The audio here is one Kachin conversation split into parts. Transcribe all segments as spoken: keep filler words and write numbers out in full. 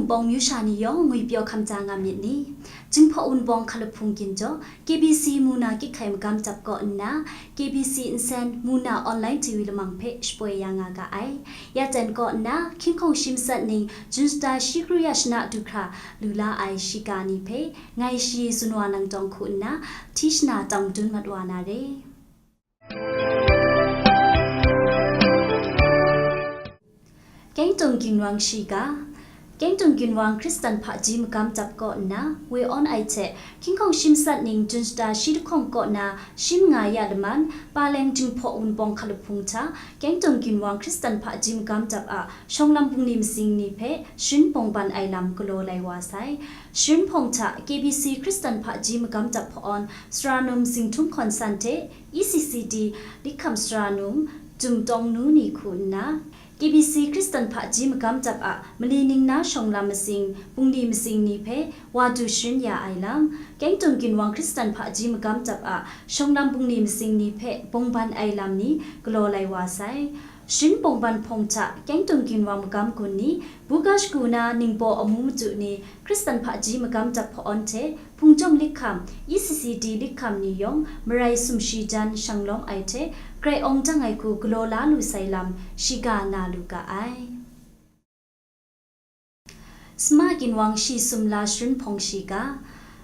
Bawng myu sha ni yawng ngwi pyaw hkam ja nga myit ni? Jinghpaw Wunpawng hkalahpung ginjaw, K B C Muna Kyik Hkai Magam Dap kaw nna, K B C Nsen Muna Online T V lamang hpe shapoi ya nga ga ai. Ya ten kaw nna, hkying hkawng shi matsat ning, Jun shata shi kru ya shana du hkra lu la ai shiga ni hpe, ngai shi Zunwa Nang Tawng hku nna, hti shana tang madun mat wa na re. Kyengtung Ginwang shiga. Kyengtung Ginwang Hkristan Hpaji Magam Dap kaw nna woi awn ai hte, hkying hkawng shi matsat ning Jun shata shi lahkawng kaw na shi manga ya laman, Paleng Jinghpaw Wunpawng hkalahpung hta, Kyengtung Ginwang Hkristan Hpaji Magam Dap a shawng lam bungli masing ni hpe sharin bawng ban ai lam galaw lai wa sai. Sharin hpawng hta K B C Hkristan Hpaji Magam Dap hpa-awn, Sara Num Zinghtun Hkawn San hte, E C C D Likham Sara Num, Jung Tawng Nu ni hku nna, K B C Hkristan Hpaji Magam Dap a mali ning na shawng lam masing, bungli masing ni hpe wa du sharin ya ai lam, Kyengtung Ginwang Hkristan Hpaji Magam Dap a shawng lam bungli masing ni hpe bawng ban ai lam ni galaw lai wa sai. Sharin bawng ban hpawng hta Kyengtung Ginwang Magam Gun ni, buga shagu na ningbaw amu madu ni, Hkristan Hpaji Magam Dap hpa-awn hte, Hpung Jawng Likham, E C C D Likham ni yawng marai sumshi jan shang lawm ai hte, grai awng dang ai hku galaw la lu sai lam, shiga na lu ga ai. Sma Ginwang shi sumla sharin hpawng shiga.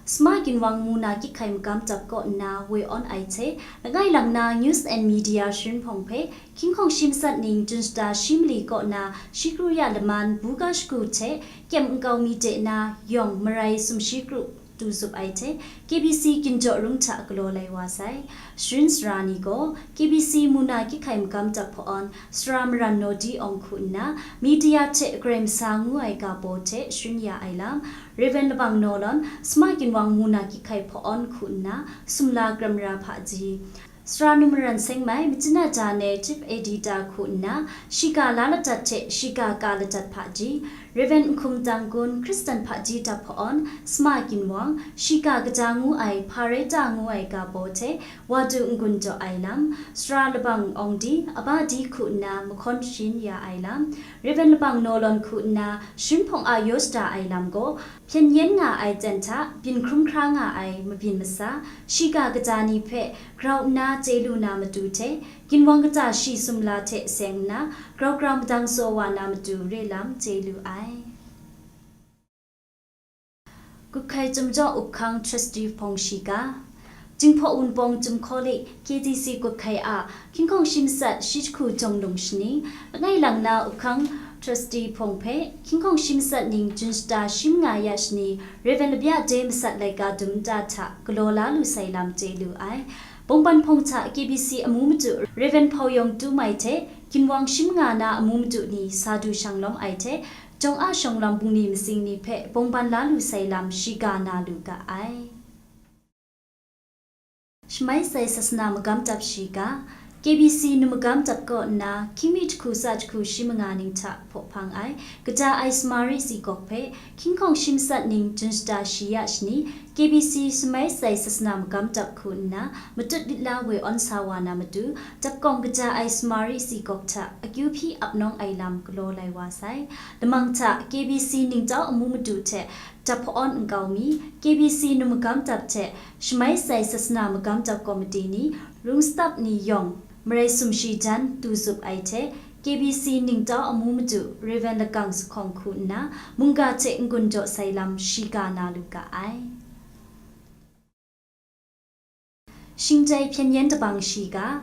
Sma Ginwang Muna Kyik Hkai Magam Dap kaw nna woi awn ai hte, langai lang na News and Media sharin hpawng hpe, hkying hkawng shi matsat ning Jun shata shi mali kaw na shi kru ya laman, buga shagu hte kyem nkau mi de na yawng marai sumshi kru du zup ai hte, K B C Ginjaw Rung hta galaw lai wa sai. Sharin sara ni gaw, K B C Muna Kyik Hkai Magam Dap hpa-awn, Sara Maran Naw Di Awng hku nna, media hte grai masa ngu ai ga baw hte sharin ya ai lam, Rev. Labang Naw Lawn, Sma Ginwang Muna Kyik Hkai hpa-awn hku nna, sumla kramra hpaji, Sara Num Maran Seng Mai, Machyin a Ja ne Chief Editor hku nna, shiga la ladat hte shiga ka ladat hpaji, Rev. Nhkum Dang Kun, Hkristan Hpaji Dap hpa-awn, Sma Ginwang, shiga kaja ngu ai, hpa rai ta ngu ai ga baw hte, wa du n-gun jaw ai lam, Sara Labang Awng Di, Aba Di hku nna mahkawn sharin ya ai lam, Rev. Labang Naw Lawn hku nna sharin hpawng a yaw shada ai lam gaw, hpyen yen nga ai ten hta byin hkrum hkra nga ai mabyin masa, shiga kaja ni hpe grau nna chye lu na matu hte, ginwang kaja shi sumla hte seng nna, grau grau madang tsaw wa na matu re lam chye lu ai. Kut Hkai Chyum Jawng Up Hkang Trustee Hpawng Shiga. Jinghpaw Wunpawng Chyum Hkawli K T C Kut Hkai a hkying hkawng shi matsat shi jahku jawng lung shaning, langai lang na Up Hkang Trustee Hpawng hpe, hkying hkawng shi matsat ning Jun shata shi manga ya shani, Rev. Labya De Masat laika dum nta hta galaw la lu sai lam chye lu ai. Bawng ban hpawng hta K B C amu madu Rev. Hpau Yawng Tu Mai hte, ginwang shi manga na amu madu ni sa du shang lawm ai hte, Jawng a shawng lam bungli masing ni hpe bawng ban la lu sai lam shiga na lu ga ai. Shamai Sai Sasana Magam Dap shiga. K B C Nu Magam Dap kaw nna, hkying mi jahku tsa jahku shi manga ning hta hpaw hpang ai, kaja ai Samari Sikawk hpe, hkying hkawng shi matsat ning Jun shata shi ya shani, K B C Shamai Sai Sasana Magam Dap hku nna, matut lit la woi awn sa wa na matu, dap kawng kaja ai Samari Sikawk hta akyu hpyi ap nawng ai lam galaw lai wa sai. Lamang hta K B C ningtau amu madu hte dap hpa-awn nkau mi, K B C Nu Magam Dap hte Shamai Sai Sasana Magam Dap Komiti ni, rung stap ni yawng marai sumshi jan du zup ai hte, K B C ningtau amu madu Rev. Lakang Zahkawng hku nna, mungga hte n-gun jaw sai lam shiga na lu ga ai. Shingjai Hpyen Yen Dabang shiga.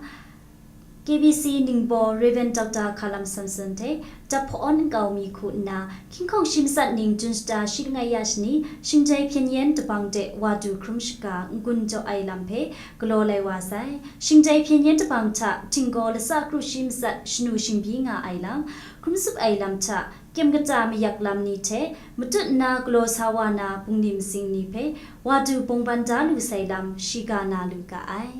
K B C ningbaw Rev. Doctor Hkalam Samson hte dap hpa-awn nkau mi hku nna, hkying hkawng shi matsat ning Jun shata shi langai ya shani, Shingjai Hpyen Yen Dabang de wa du hkrum shaga n-gun jaw ai lam hpe galaw lai wa sai. Shingjai Hpyen Yen Dabang hta htinggaw latsa kru shi matsat shanu shingbyi nga ai lam, hkrum zup ai lam hta, kyem kata mayak lam ni hte matut nna galaw sa wa na bungli masing ni hpe wa du bawng ban da lu sai lam shiga na lu ga ai.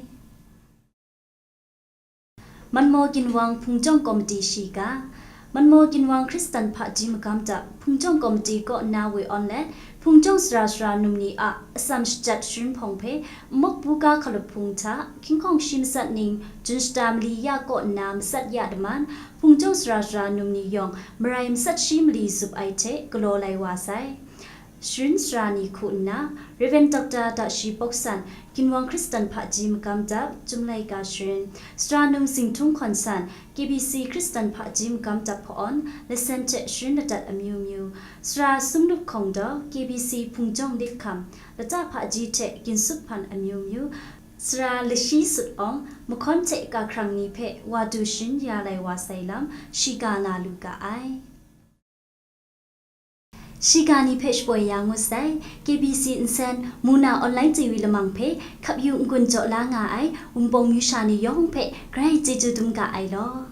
Manmaw Ginwang Hpung Jawng Komiti shiga. Manmaw Ginwang Hkristan Hpaji Magam Dap Hpung Jawng Komiti kaw nna woi awn let, Hpungtawng sara sara num ni a atsam shajat sharin hpawng hpe, nmawk buga hkalup hpung hta, hkying hkawng shi matsat ning, jun shata mali ya kaw nna matsat ya daman, hpungtawng sara sara num ni yawng marai matsat shi mali zup ai hte galaw lai wa sai. Sharin sara ni hku nna, Rev. Doctor Dashi Boksan, Ginwang Hkristan Hpaji Magam Dap, Chyum Laika Sharin, Sara Num Zingtung Hkawn San, K B C Hkristan Hpaji Magam Dap Hpa-awn, Lasen hte Sharin Ladat Amyu Myu, Sara Sumnup Hkawng Daw, K B C Hpungtawng Lip Hkam, Lata Hpaji hte Ginsup Hpan Amyu Myu, Sara Lashi Sut Awng, Mahkawn hte Kahkrang ni hpe wa du sharin ya lai wa sai lam, shiga na lu ga ai. Shiga ni hpe shapoi ya ngut sai, K B C nsen, Muna online T V lamang hpe, hkap yu n-gun jaw la nga ai, Wunpawng myu sha ni yawng hpe, grai chyeju dum ga ai law.